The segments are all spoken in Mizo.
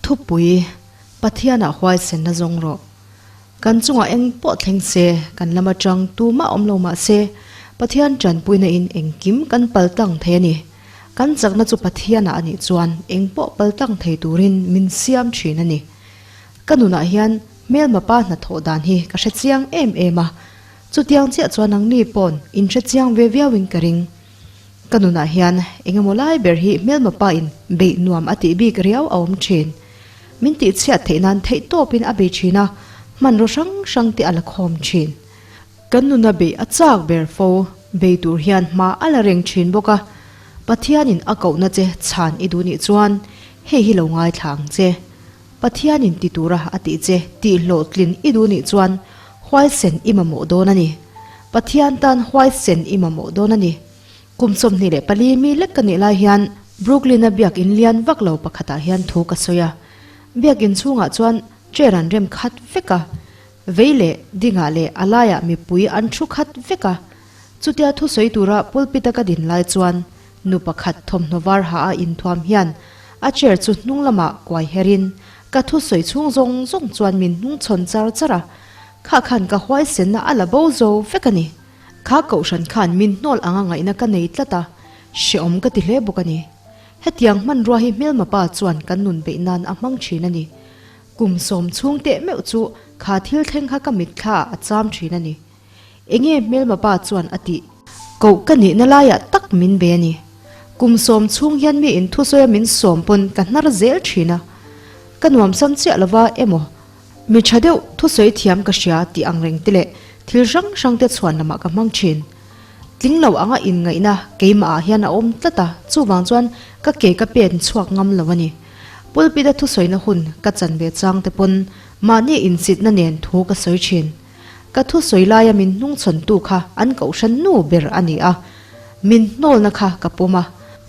Thupui, Pathianah huaisenna zawng rawh. Kan chungah eng pawh thleng se, kan lam atang tumah awm lo mah se, Pathian tanpuina in engkim kan pal tlang thei a ni. Kan chakna chu Pathianah a nih chuan eng pawh pal tlang thei turin min siam thin a ni. Ka nunah hian hmelma pa hnathawh dan hi ka hre chiang em em a, chutiang chiah chuan nangni pawn in hre chiang ve viauin ka ring. Ka nunah hian engemaw lai ber hi hmelma pa in beih nuam a tih bik riau a awm thin. Min tihchhiat theih nan theih tawpin a bei thin a, hmanraw hrang hrang te a la khawm thin. Kan nuna beih a chak ber fo, bei tur hian hma a la reng thin bawk a. Pathianin a kohna che chhan i duh nih chuan hei hi lo ngaithla ang che. Pathianin ti tura a tih che tih hlawhtlin i duh nih chuan huaisen i mamawh dawn a ni. Pathian tan huaisen i mamawh dawn a ni. Kum 24 mi lek ka nih lai hian Brooklyn-a biakin lian vak lo pakhatah hian thu ka sawi a. Biakin chhungah chuan chair an rem khat vek a, vei leh dingah leh a laiah mipui an thu khat vek a. Chutia thusawi tura pulpit-a ka din lai chuan nu pakhat thawmhnaw var ha a inthuam hian a chair chu hnung lamah kuai herin ka thusawi chhung zawng zawng chuan min hnungchhawn char char a. Kha khan ka huaisenna a la bo zo vek a ni. Kha kohhran khan min hnawl anga ngaihna ka nei tlat a, hreawm ka ti hle bawk a ni. Hetiang hmanrua hi hmelma pa chuan kan nun beih nan a hmang thin a ni. Kum sawm chhung teh meuh chu kha thil thleng kha ka mitthla ah a cham thin a ni. Enge hmelma pa chuan a tih? Koh ka nihna laiah tak min be a ni. Kum sawm chhung hian mi in thusawi a min sawm pawn ka hnar zel thin a. Ka nuamsam chiah lova emaw Mi tha deuh thusawi thiam ka hria tih ang reng te leh thil hrang hrang te chhuan lamah ka hmang thin. Tling lo anga inngaihna keimah ah hian a awm tlat a, chuvang chuan ka ke ka pen chhuak ngam lo a ni. Pulpit a thusawina hun ka chan ve chang te pawn mahni insitna nen thu ka sawi thin. Ka thusawi laia min hnungchhawntu kha an kohhran nu ber a ni a, min hnawlna kha ka pawm a,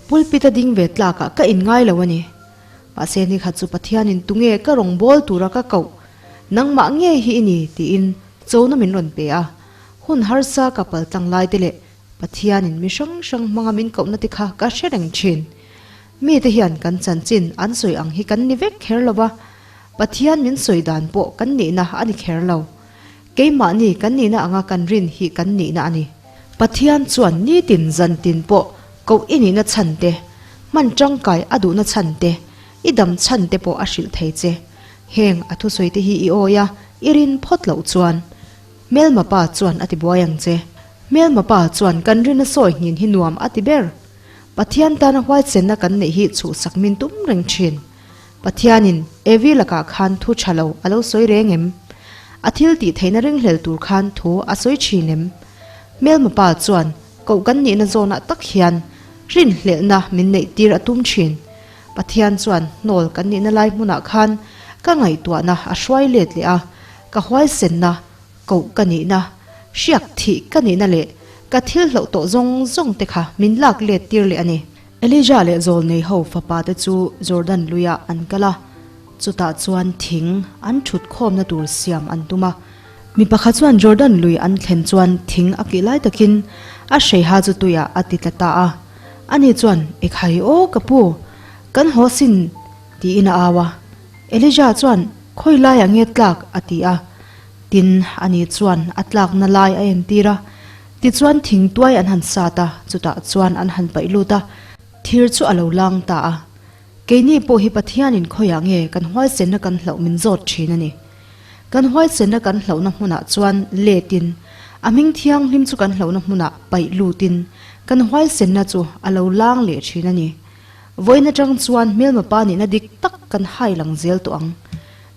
pulpit a ding ve tlakah ka inngai lo a ni. Mahse ni khat chu Pathianin tunge ka rawn bawl tura ka koh, nangmah nge hi i ni tiin chona min rawn pe a. Hun harsa ka pal tlang lai te leh Pathianin mi hrang hrang hmanga min kohna te kha ka hre reng thin. Mite hian kan chanchin an sawi ang hi kan ni vek kher lo va, Pathian min sawi dan pawh kan nihna a ni kher lo. Keimahni kan nihna anga kan rin hi kan nihna a ni. Pathian chuan nitin zantin pawh koh i nihna chhan te, hman tangkai a duhna chhan te, i dam chhan te pawh a hrilh thei che. Heng a thusawi te hi i awi a, i rin phawt loh chuan Hmelma pa chuan a ti buai ang che. Hmelma pa chuan kan rin a sawi hnin hi nuam a ti ber. Pathian tana huaitsenna kan neih hi chhuhsak min tum reng thin. Pathianin Evi lakah khan thu tha lo a lo sawi reng em? A thil tih theihna ringhlel tur khan thu a sawi thin em? Hmelma pa chuan koh kan nihna zawnah tak hian rinhlelhna min neih tir a tum thin. Pathian chuan hnawl kan nihna lai hmunah khan ka ngaihtuahna a hruai let leh a, ka huaisenna, koh ka nihna, hriak thih ka nihna leh ka thil hloh tawh zawng zawng te kha min lak let tir leh a ni. Elijah leh Zawlnei ho fapa te chu Jordan luiah an kal a, chutah chuan thing an thut khawmna tur siam an tum a. Mi pakhat chuan Jordan lui an thlen chuan thing a kih lai takin a hreiha chu tuiah a ti tla ta a. Ani chuan, Ekhai aw ka pu, kan haw sin tiin a au a. Elijah chuan, Khawi laiah nge tlak? a ti a. Tin, ani chuan a tlakna lai a entir a. Tichuan thingtuai an han sat a, chutah chuan an han paih lut a, thir chu a lo lang ta a. Keini pawh hi Pathianin khawiah nge kan huaisenna kan hlauh min zawt thin a ni. Kan huaisenna kan hlauhna hmunah chuan letin, a hming thianghlim chu kan hlauhna hmunah paih lutin kan huaisenna chu a lo lang leh thin a ni. Vawiin atang chuan hmelma pa nihna dik tak kan hai lang zel tawh ang.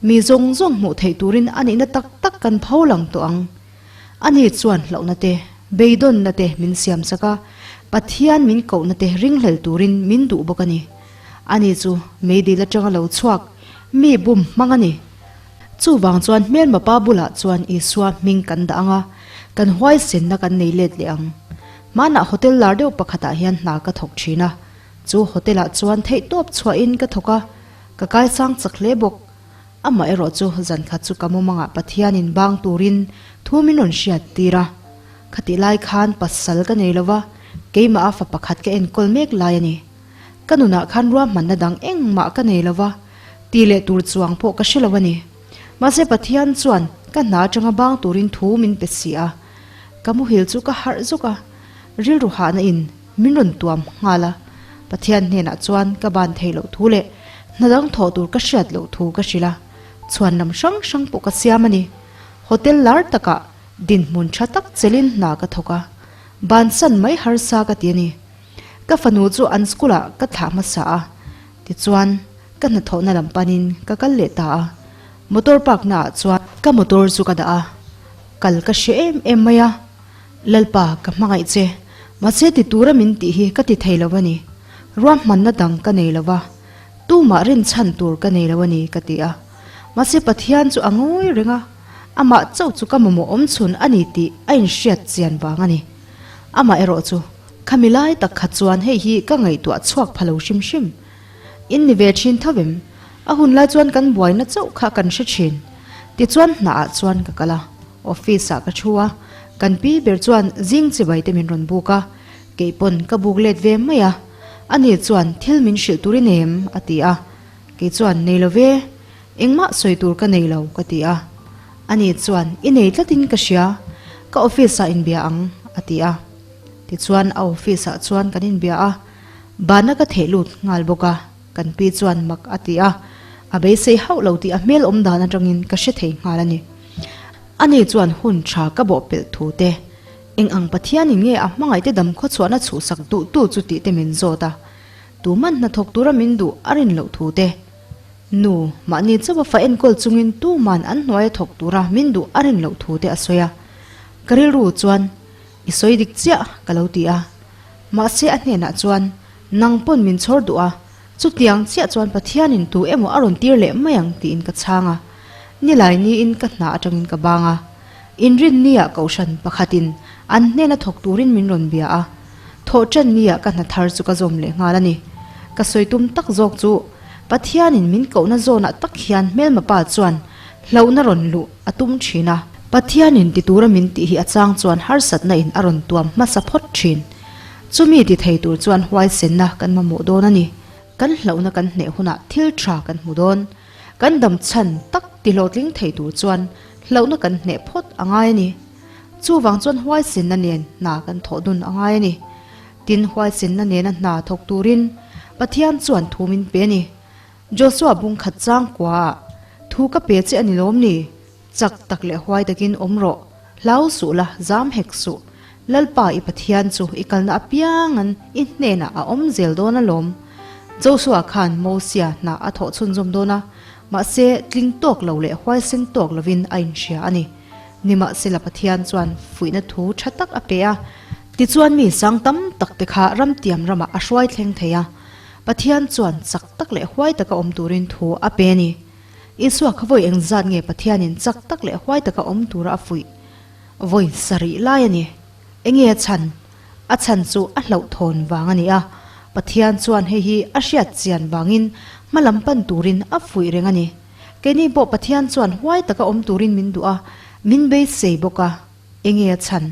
Mi zawng zawng hmuh theih turin a nihna tak tak kan pho lang tawh ang. Ani chuan hlauhna te, beidawnna te min siam sak a, Pathian min kohna te ringhlel turin min duh bawk a ni. Ani chu meidil atanga lo chhuak, mi bum hmang a ni. Chuvang chuan hmelma pa bulah chuan Isua hming kan dah ang a, kan huaisenna kan nei let leh ang. Hmanah hotel lar deuh pakhatah hian hna ka thawk thin a, chu hotel-ah chuan theihtawp chhuahin ka thawk a, ka kaisang chak hle bawk. Amah erawh chu zan khat chu ka mumangah Pathianin bang turin thu min rawn hriat tir a. Khatih lai khan pasal ka nei lo va, keimah a fa pakhat ka enkawl mek lai a ni. Ka nunah khan ruahmanna dang engmah ka nei lo va. Ti leh tur chuang pawh ka hre lo a ni. Mahse Pathian chuan ka hna atanga bang turin thu min pe si a. Ka muhil chu ka harh zuk a, rilru hahna in min rawn tuam nghal a. Pathian hnenah chuan ka ban theih loh thu leh hna dang thawh tur ka hriat loh thu ka hrilh a, chhuan lam hrang hrang pawh ka siam a ni. Hotel lar takah dinhmun tha tak chelin hna ka thawk a, bansan mai harsa ka ti a ni. Ka fanu chu an school ah ka thlah hmasa a, tichuan ka hnathawhna lam panin ka kal leh ta a. Motor park na ah chuan ka motor chu ka dah a, kal ka hre em em mai a, Lalpa ka hmangaih che, mahse ti tura min tih hi ka ti thei lo a ni, ruahmanna dang ka nei lo va, tumah rinchhan tur ka nei lo a ni ka ti a. Mahse Pathian chu a ngawi reng a, amah chauh chu ka mamawh awmchhun a ni tih a inhriat chian vang a ni. Amah erawh chu khami lai tak kha chuan hei hi ka ngaihtuah chhuak pha lo hrim hrim. In ni ve thin tho em? A hun lai chuan kan buaina chauh kha kan hre thin. Tichuan hnaah chuan ka kal a, office ah ka thu a, kan pi ber chuan zing chibai te min rawn buk a, kei pawn ka buk let ve mai a. Ani chuan thil min hrilh tur i nei em? a ti a, kei chuan nei lo ve, engmah sawi tur ka nei lo ka ti a. Ani chuan, I nei tlatin ka hria, ka office ah inbia ang, a ti a. Tichuan a office ah chuan kan inbia a, bana ka theh lut nghal bawk a, kan pi chuan mak a ti a, a beisei hauh lo tih a hmel awm dan atangin ka hre thei nghal a ni. Ani chuan hun tha ka bawh pelh thu te, eng ang Pathianin nge a hmangaihte dam khawchhuahna chhuhsak duhtu chu tih te min zawt a, tuman hnathawk tura min duh a rin loh thu te, Nu, mahni chauha fa enkawl chungin tuman an hnuaia thawk tura min duh a rin loh thu te a sawi a. Ka rilru chuan, I sawi dik chiah, ka lo ti a. Mahse a hnenah chuan, Nang pawn min chhawr duh a, chutiang chiah chuan Pathianin tu emaw a rawn tir leh mai ang tiin ka chhang a. Nilai niin ka hna atangin ka bang a. Inrinniah kohhran pakhatin an hnena thawk turin min rawn bia a. Thawh ṭan niah ka hna thar chu ka zawm leh nghal a ni. Ka sawi tum tak zawk chu Pathianin min kohna zawnah tak hian hmelma pa chuan hlauhna rawn luh a tum ṭhin a. Pathianin ti tura min tih hi a chang chuan harsatna in a rawn tuam hmasa phawt ṭhin. Chumi ti thei tur chuan huaisenna kan mamawh dawn a ni. Kan hlauhna kan hneh hunah thil ṭha kan hmu dawn. Kan dam chhan tak ti hlawhtling thei tur chuan hlauhna kan hneh phawt a ngai a ni. Chuvang chuan huaisenna nen hna kan thawh dun a ngai a ni. Tin, huaisenna nena hna thawk turin Pathian chuan thu min pe a ni. Joshua bung khat chang kuaah, Thu ka pe che a ni lawm ni? Chak tak leh huai takin awm rawh, hlau suh la, zam hek suh. Lalpa i Pathian chu i kalna apiangan i hnenah a awm zel dawn alawm. Joshua khan Mosia hna a thawh chhunzawm dawn a, mahse tling tawk lo leh huaisen tawk lovin a inhria a ni. Nimahsela Pathian chuan fuihna thu tha tak a pe a, tichuan mi sang tam tak te kha ramtiam ramah a hruai thleng thei a. Pathian chuan chak tak leh huai taka awm turin thu a pe a ni. Isua kha vawi engzat nge Pathianin chak tak leh huai taka awm tura a fuih? Vawi sarih lai a ni. Enge a chhan? A chhan chu a hlauhthawn vang a ni a. Pathian chuan hei hi a hriat chian vangin hma lam pan turin a fuih reng a ni. Keini pawh Pathian chuan huai taka awm turin min duh a, min beisei bawk a. Enge a chhan?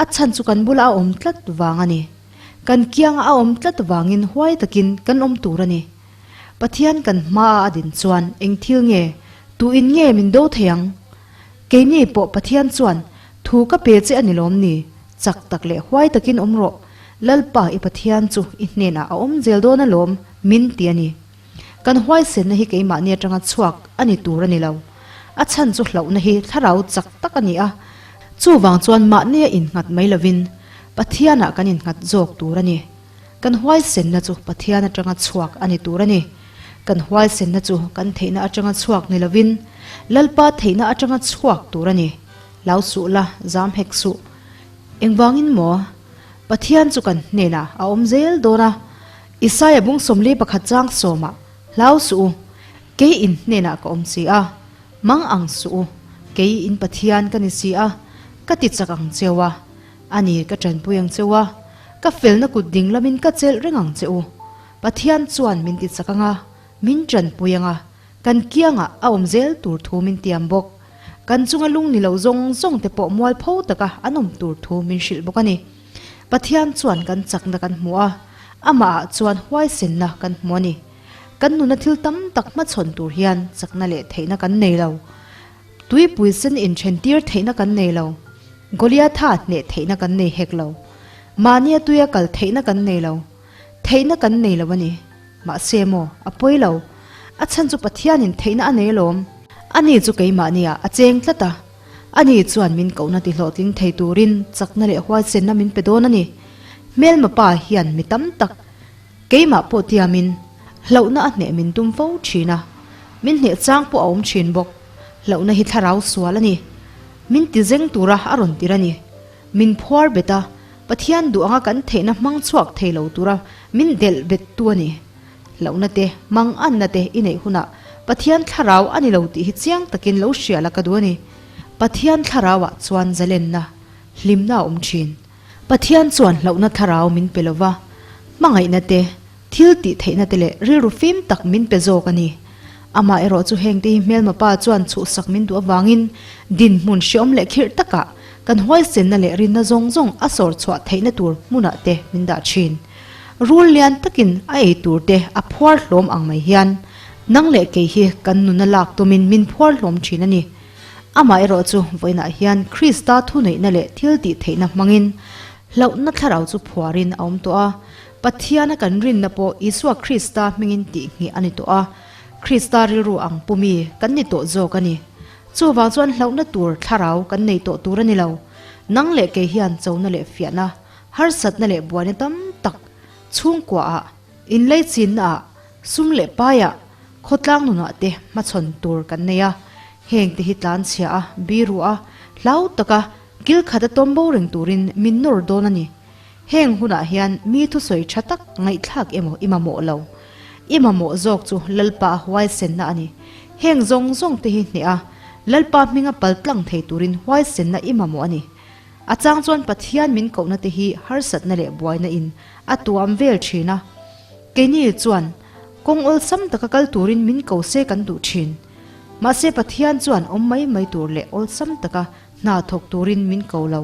A chhan chu kan bula a awm tlat vang a ni. Kan kianga a awm tlat vangin huai takin kan awm tur a ni. Pathian kan hmaa a din chuan eng thil nge, tuin nge min do thei ang? Keini pawh Pathian chuan thu ka pe che a ni lawm ni? Chak tak leh huai takin awm rawh, Lalpa i Pathian chu i hnenah a awm zel dawn alawm, min ti a ni. Kan huaisenna hi keimahni atanga chhuak a ni tur a ni lo. A chhan chu hlauhna hi thlarau chak tak a ni a, chuvang chuan mahnia innghat mai lovin Pathianah kan innghat zawk tur a ni. Kan huaisenna chu Pathian atanga chhuak a ni tur a ni. Kan huaisenna chu kan theihna atanga chhuak ni lovin Lalpa theihna atanga chhuak tur a ni. Hlau suh la, zam hek suh. Engvangin maw? Pathian chu kan hnenah a awm zel dawn a. Isaia bung 41 chang sawmah, Hlau suh u, kei in hnenah ka awm si a, mang ang suh u, kei in Pathian ka ni si a, ka ti chak ang cheu a, a ni ka tanpui ang cheu a, ka felna kut ding lamin ka chelh reng ang che u. Pathian chuan min ti chak ang a, min tanpui ang a, kan kiangah a awm zel tur thu min tiam bawk. Kan chunga lung ni lo zawng zawng te pawh mualpho taka an awm tur thu min hrilh bawk a ni. Pathian chuan kan chakna kan hmu a, amahah chuan huaisenna kan hmu a ni. Kan nuna thil tam tak hmachhawn tur hian chakna leh theihna kan nei lo. Tuipui sen inthen tir theihna kan nei lo. Goliatha hneh theihna kan nei hek lo. Mahnia tuia kal theihna kan nei lo. Theihna kan nei lo a ni. Mahse maw, a pawi lo. A chhan chu Pathianin theihna a nei alawm. Ani chu keimahniah a cheng tlat a. Ani chuan min kohna tihlawhtling thei turin chakna leh huaisenna min pe dawn a ni. Hmelma pa hian mi tam tak keimah pawh tiamin hlauhna a hneh min tum fo thin a, min hneh chang pawh a awm thin bawk. Hlauhna hi thlarau sual a ni. Min ti zeng tura a rawn tir a ni. Min phuar bet a, Pathian duh anga kan theihna hmang chhuak thei lo tura min delh bet tu a ni. Hlauhna te, manganna te i neih hunah Pathian thlarau a ni lo tih hi chiang takin lo hria la ka duh a ni. Pathian thlarauah chuan zalenna, hlimna a awm thin. Pathian chuan hlauhna thlarau min pe lova, hmangaihna te, thil tih theihna te leh rilru fim tak min pe zawk a ni. Amah erawh chu hengte hi hmelma pa chuan chhuhsak min duh avangin dinhmun hreawm leh khirh takah kan huaisenna leh rinna zawng zawng a sawr chhuah theihna tur hmunah te min dah thin. Rul lian takin a ei tur te a phuar hlawm ang mai hian nang leh kei hi kan nuna lak tumin min phuar hlawm thin a ni. Amah erawh chu vawiinah hian Krista thuneihna leh thil tih theihna hmangin hlauhna thlarau chu phuarin a awm tawh a. Pathiana kan rinna pawh Isua Krista hmingin tih ngheh a ni tawh a, Krista rilru ang pumi kan ni tawh zawk a ni. Chuvang chuan hlauhna tur thlarau kan nei tawh tur a ni lo. Nang leh kei hian chona leh fiahna, harsatna leh buaina tam tak chhungkuaah, inleichinnaah, sum leh paiah, khawtlang nunah te hmachhawn tur kan nei a. Heng te hi tlanchhia a, biru a, hlau taka kil khata tawm bo reng turin min nawr dawn a ni. Heng hunah hian mi thusawi tha tak ngaihthlak emaw i mamawh lo. I mamawh zawk chu Lalpa a huaisenna a ni. Heng zawng zawng te hi hneh a, Lalpa hminga pal tlang thei turin huaisenna i mamawh a ni. A chang chuan Pathian min kohna te hi harsatna leh buaina in a tuam vel thin a. Keini chuan kawng awlsam taka kal turin min ko se kan duh thin. Mahse Pathian chuan awm mai mai tur leh awlsam taka hna thawk turin min ko lo.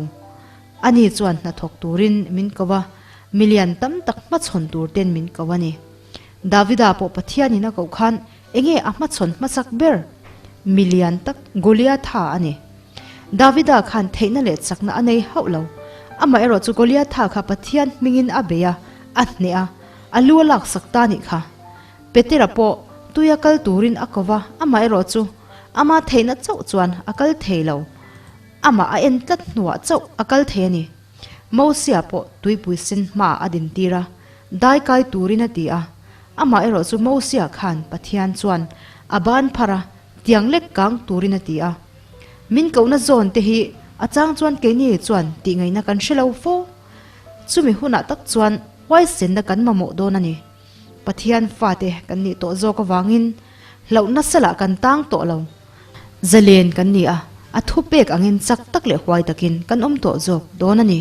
Ani chuan hna thawk turin min ko a, milian tam tak hmachhawn tur ten min ko a ni. Davida pawh Pathianin a koh khan enge a hmachhawn hmasak ber? Milian tak Goliatha a ni. Davida khan theihna leh chakna a nei hauh lo. Amaherawh chu Goliatha kha Pathian hmingin a bei a, a hneh a, a lu a laksak ta nih kha. Petera pawh tuia kal turin a ko va, amaherawh chu ama theihna chauh chuan a kal thei lo. Amah a en tlat hnuah chauh a kal thei a ni. Mosia pawh tuipui sen hmaah a dintir a, dai kai turin a ti a. Amah erawh chu Mosia khan Pathian chuan a ban phar a, tiang lek kang turin a ti a. Min kohna zawn te hi a chang chuan keini chuan tih ngaihna kan hre lo fo. Chumi hunah tak chuan huaisenna kan mamawh dawn a ni. Pathian fate kan nih tawh zawk avangin hlauh nasa lah kan tang tawh lo. Zalen kan ni a, a thupek angin chak tak leh huai takin kan awm tawh zawk dawn a ni.